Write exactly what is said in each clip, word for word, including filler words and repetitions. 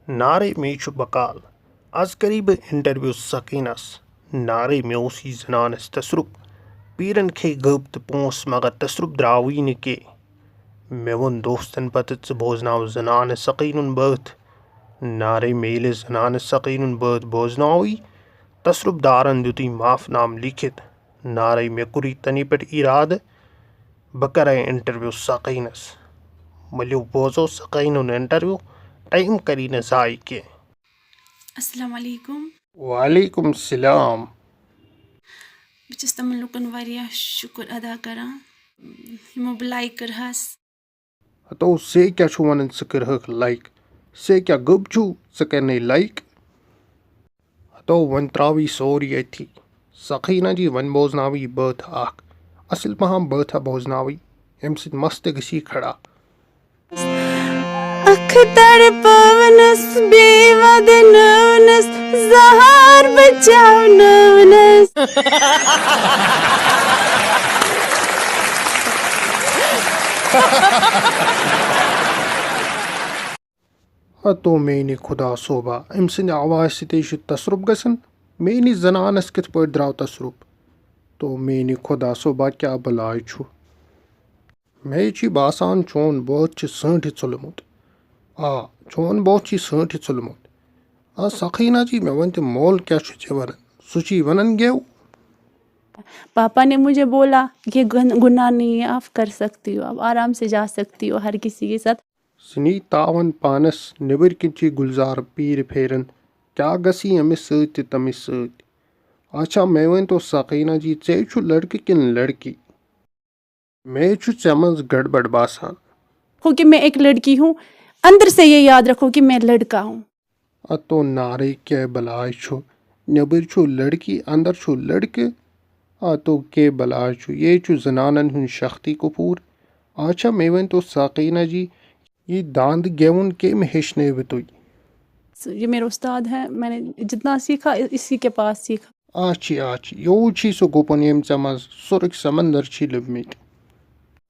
نارے مے چھُ بکال۔ از کری بہٕ انٹرویو سکینس۔ نارے مےٚ اوس یہِ زنانس تصرُف۔ پیرن کھے گٔب تہٕ پونٛسہٕ، مگر تصرُف درٛاوٕے نہٕ کینٛہہ۔ مےٚ ووٚن دوستن پتہٕ، ژٕ بوزناو زنانہٕ سکینُن بٲتھ۔ نارے مےٚ ییٚلہِ زنانہٕ سکینُن بٲتھ بوزناوٕے، تصرُف دارن دیُتُے معاف نامہٕ لیکھِتھ۔ نارے مےٚ کوٚرُے تنے پٮ۪ٹھ ارادٕ، بہٕ کرے انٹرویو سکینس۔ ؤلِو بوزو سکینُن انٹرویو، ٹایم کری نہٕ ضایع کینٛہہ۔ السلام علیکم۔ وعلیکم السلام۔ بہٕ چھَس تِمَن لُکَن واریاہ شُکُر ادا کران، یِمو بہٕ لایک کٔرہَس۔ ہتو سے کیٛاہ چھُ وَنان، ژٕ کٔرہَکھ لایک؟ سے کیٛاہ گوٚب چھُو، ژٕ کَرنَے لایک؟ ہتو وۄنۍ ترٛاوٕے سورُے أتھی۔ سکینہ جی، وۄنۍ بوزناوٕے بٲتھ اکھ۔ اصل پہم بٲتھا بوزناوٕے، اَمہِ سۭتۍ مَس تہِ گژھی کھڑا۔ اکھ تڑپٲونس بیٚیہِ ودنٲونس، زہار بچاونٲونس۔ ہتو میٛانہِ خۄدا صٲبا، أمۍ سٕنٛدِ آوازِ سۭتۍ چھُ تصرُف گژھان۔ میٛٲنِس زنانس کِتھ پٲٹھۍ درٛاو تصرُف؟ تو میٛانہِ خۄدا صٲبا، کیٛاہ بلاے چھُ؟ مےٚ چھُ باسان، چون بٲتھ چھُ سٲنٛٹھِ ژوٚلمُت۔ آ، چون بٲتھ چھُ سٲنٛٹھِ ژوٚلمُت۔ آ، سکینہ جی، مےٚ ؤنۍ تہٕ، مول کیٛاہ چھُ ژےٚ وَنان؟ سُہ چھُے وَنان گٮ۪و۔ पापा ने मुझे बोला, "ये गन-, गुनाह नहीं है, आप कर सकती हो, आप आराम से जा सकती हो हर किसी के साथ।" سُہ نی تاوَن پانَس، نیٚبٕرۍ کِنۍ چھُے گُلزار پیٖرِ پھیران۔ کیٛاہ گژھی أمِس سۭتۍ تہٕ تٔمِس سۭتۍ؟ اچھا، مےٚ ؤنۍ تو سکینہ جی، ژےٚ چھُ لڑکہٕ کِنہٕ لڑکی؟ مےٚ چھُ ژےٚ منٛز گڑبڑ باسان۔ ہو کہ میں ایک لڑکی ہوں، اندر سے یہ یاد رکھو کہ میں لڑکا ہوں۔ اتو نارے کیٛاہ بلاے چھُ، نیٚبٕرۍ چھُ لڑکی، اندر چھُ لڑکہٕ۔ اتو کیٛاہ بلاے چھُ، یے چھُ زنانن ہُنٛد شختی کپوٗر۔ اچھا، مےٚ ؤنۍ تو سکینہ جی، یہِ داند گٮ۪وُن کٔمۍ ہیٚچھنٲوٕ تُہۍ؟ ये मेरा उस्ताद है, मैंने जितना सीखा इसी के पास सीखा। آچھی، آچھی، یوٗت چھی سُہ گُپن، ییٚمۍ ژےٚ منٛز سُرٕکۍ سمندر چھی لٔبمٕتۍ۔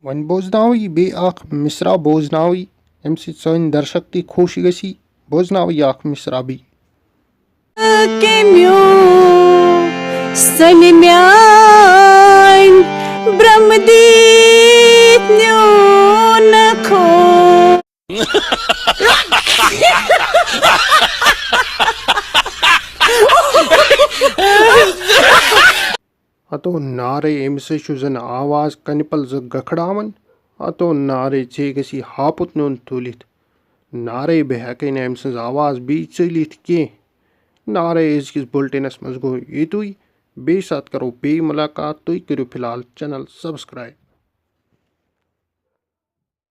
وۄنۍ بوزناوٕے بیٚیہِ اکھ مصرع، بوزناوٕے، ییٚمہِ سۭتۍ سٲنۍ درشک تہِ خۄش گژھی۔ بوزناوٕے اکھ مصرع بیٚیہِ۔ کٔمِو سنہِ میٲنۍ برٛمہٕ دِتھ نیوٗنکھو۔ ہتو نارے، أمِس ہے چھُ زن آواز کنہِ پل زٕ گکھڑاوان۔ ہتو نارے، ژےٚ گژھی ہاپُت نیُن تُلِتھ۔ نارے، بہٕ ہٮ۪کے نہٕ أمۍ سٕنٛز آواز بیٚیہِ ژٔلِتھ کینٛہہ۔ نارے، أزکِس بُلٹِنس منٛز گوٚو یِتُے۔ بیٚیہِ ساتہٕ کرو بیٚیہِ مُلاقات۔ تُہۍ کٔرِو فی الحال channel subscribe۔